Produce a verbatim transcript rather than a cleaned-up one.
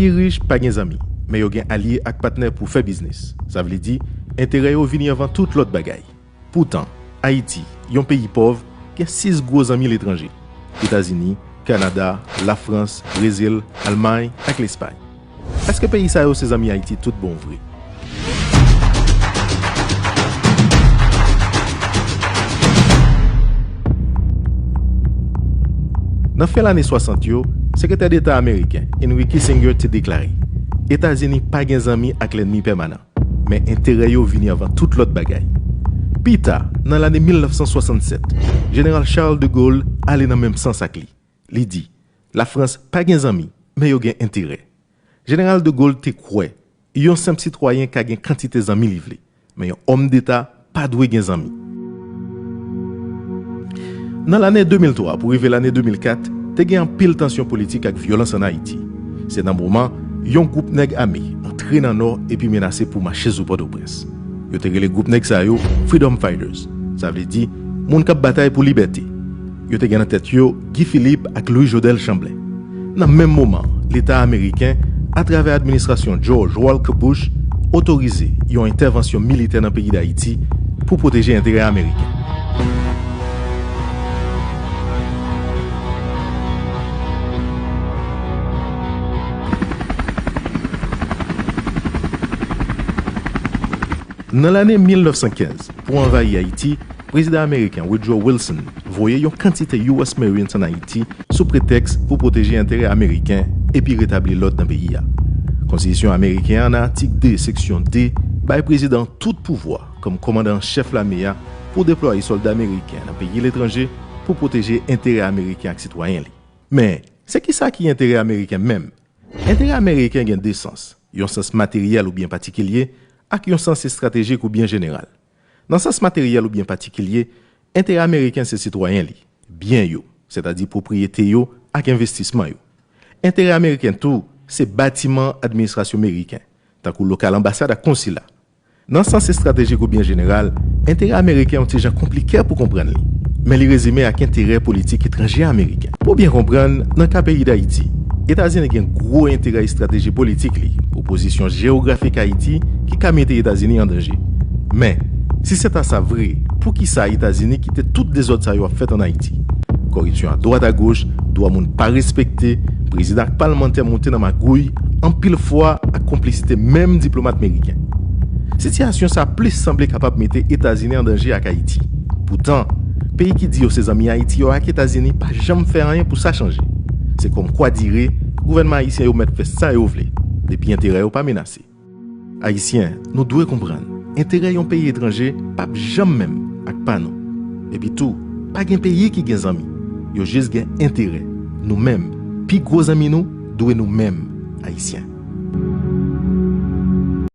Peyi rich pa gen zanmi, men yo gen alye ak patnè pou fè biznis. Sa vle di, enterè yo vini anvan tout lòt bagay. Poutan, Ayiti, yon peyi pòv, gen sis gwo zanmi letranje: Etazini, Kanada, Lafrans, Brezil, Almay ak Lespay. Èske peyi sa yo se zanmi Ayiti tout bon vre? Nan fen lane swasant yo, Sekretè Deta ameriken Henry Kissinger te deklare, Etazini pa gen zanmi ak lènmi pèmanan, men enterè yo vini anvan tout lòt bagay. Pita, nan lane mil nèf san swasannsèt, Jeneral Charles de Gaulle ale nan menm sans ak li. Li di, Lafrans pa gen zanmi, men yo gen enterè. Jeneral de Gaulle te kwè, yon senp sitwayen ka gen kantite zanmi li vle, men yon òm deta pa dwe gen zanmi. Nan lane de mil twa pou rive lane de mil kat, te gen anpil tansyon politik ak vyolans ann Ayiti. Se nan moman yon gwoup nèg ame antre nan Nò epi menase pou mache sou Pòtoprens. Yo te rele gwoup nèg sa yo Freedom Fighters, sa vle di moun k ap batay pou libète. Yo te gen nan tèt yo Guy Philippe ak Louis Jodel Chamblen. Nan menm moman, Leta ameriken, atravè administrasyon George Walker Bush, otorize yon entèvansyon militè nan peyi Dayiti pou pwoteje enterè ameriken. Nan lane mil nèf san kenz, pou anvayi Ayiti, Prezidan ameriken Woodrow Wilson voye yon kantite U S Marines ann Ayiti sou pretèks pou pwoteje enterè ameriken epi retabli lòd nan peyi a. Konstitisyon ameriken an, nan atik de, seksyon de, bay prezidan an tout pouvwa kòm kòmandan an chèf lame a pou deplwaye sòlda ameriken nan peyi letranje pou pwoteje enterè ameriken ak sitwayen li. Men, se kisa ki enterè ameriken menm? Enterè ameriken gen de sans, yon sans materyèl oubyen patikilye, ak yon sans estratejik oubyen jeneral. Nan sans materyèl oubyen patikilye, enterè ameriken se sitwayen li, byen yo, sètadi pwopriyete yo ak envestisman yo. Enterè ameriken tou, se batiman administrasyon meriken, tankou lokal anbasad ak konsila. Nan sans estratejik oubyen jeneral, enterè ameriken yon ti jan konplike pou konprann li, men li rezime ak enterè politik etranje ameriken. Pou byen konprann, nan ka peyi Dayiti, Etazini gen gwo enterè estrateji politik li pou pozisyon jewografik Ayiti ki ka mete Etazini an danje. Men, si se ta sa vre, poukisa Etazini kite tout dezòd sa yo ap fèt ann Ayiti? Kòripsyon adwat agoch, dwa moun pa respekte, prezidan ak palmantè moute nan magouy, anpil fwa ak konplisite menm diplomat meriken. Sitiyasyon sa plis sanble kapab mete Etazini an danje ak Ayiti. Poutan, peyi ki di yo se zanmi Ayiti yo ak Etazini pa janm fè anyen pou sa chanje. Se kòmkwa dire, gouvènman ayisyen yo mèt fè sa yo vle, depi enterè yo pa menase. Ayisyen, nou dwe konprann, enterè yon peyi etranje p ap janm menm ak pa nou. Epi tou, pa gen peyi ki gen zanmi. Yo jis gen enterè. Nou menm, pi gwo zanmi nou, dwe nou menm, Ayisyen.